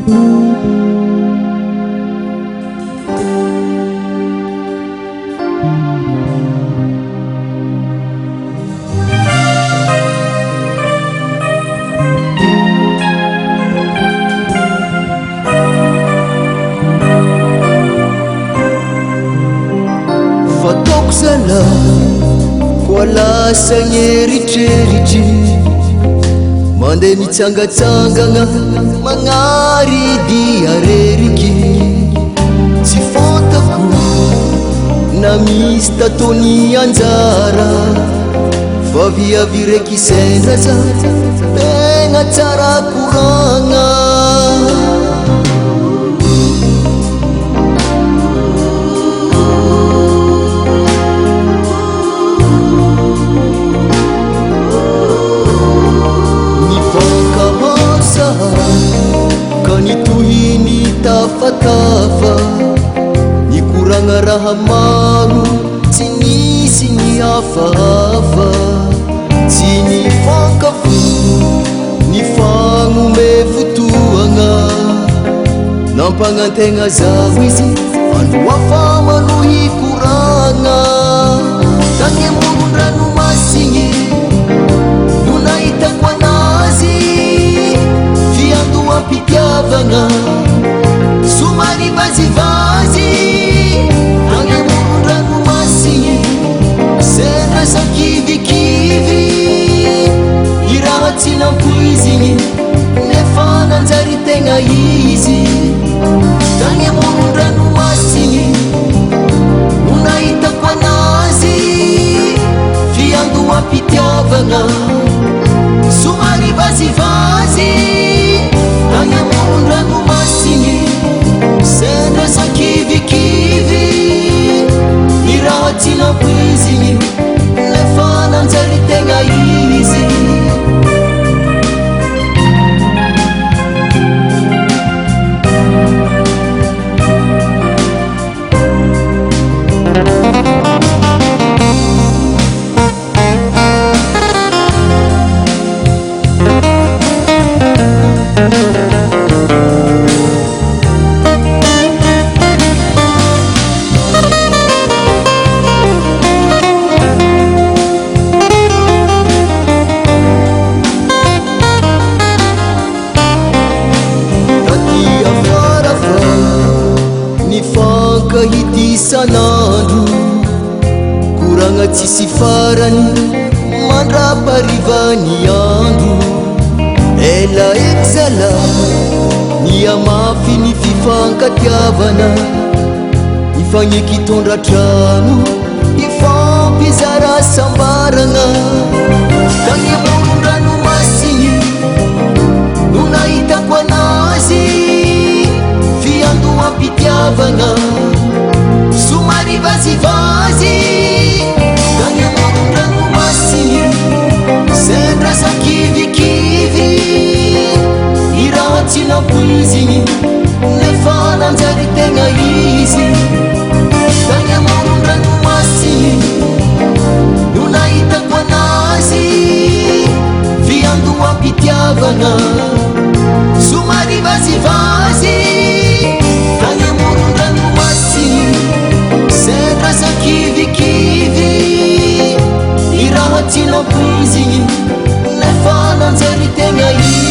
Fataoko zalahy koa lasa ny eritreritry Mandeha mitsangatsangana magnary dia reriky Tsy fantako na misy tataony anjara Fa viavy raiky sendra za tegna tsara koragna. Nifankahasa ka nitohy ny tafatafa, nikoragna raha maro tsy nisy ny hafahafa, tsy nifankafo nifagnome fotoagna, nampagnantegna zaho izy andro hafa manohy koragna. Tany amoron-dranomasigny no nahitako anazy, fiandoham-pitiavagna somary vazivazy. Tany amoron-dranomasigny sendra za kivikivy, ny raha tsy nampoizigny nefa nanjary tegna izy. Tany amoron-dranomasigny no nahitako anazy, fiandoham-pitiavagna somary vazivazy. Tany amoron-dranomasigny sendra za kivikivy, ny raha tsy nampoizigny nefa nanjary tegna izy. Taty afara fa nifankahita isan'andro, koragna tsisy farany mandrapariva ny andro. Ela eky zalahy nihamafy ny fifankatiavana, nifagneky hitondra trano hifampizara sambaragna. Tany amoron-dranomasigny no nahitako anazy, fiandoham-pitiavagna somary vazivazy. Tany amoron-dranomasigny sendra za kivikivy, ny raha tsy nampoizigny nefa nanjary tegna izy. Tany amoron-dranomasigny no nahitako anazy, fiandoham-pitiavagna somary vazivazy. Tany amoron-dranomasigny sendra za kivikivy, ny raha tsy nampoizigny nefa nanjary tegna izy.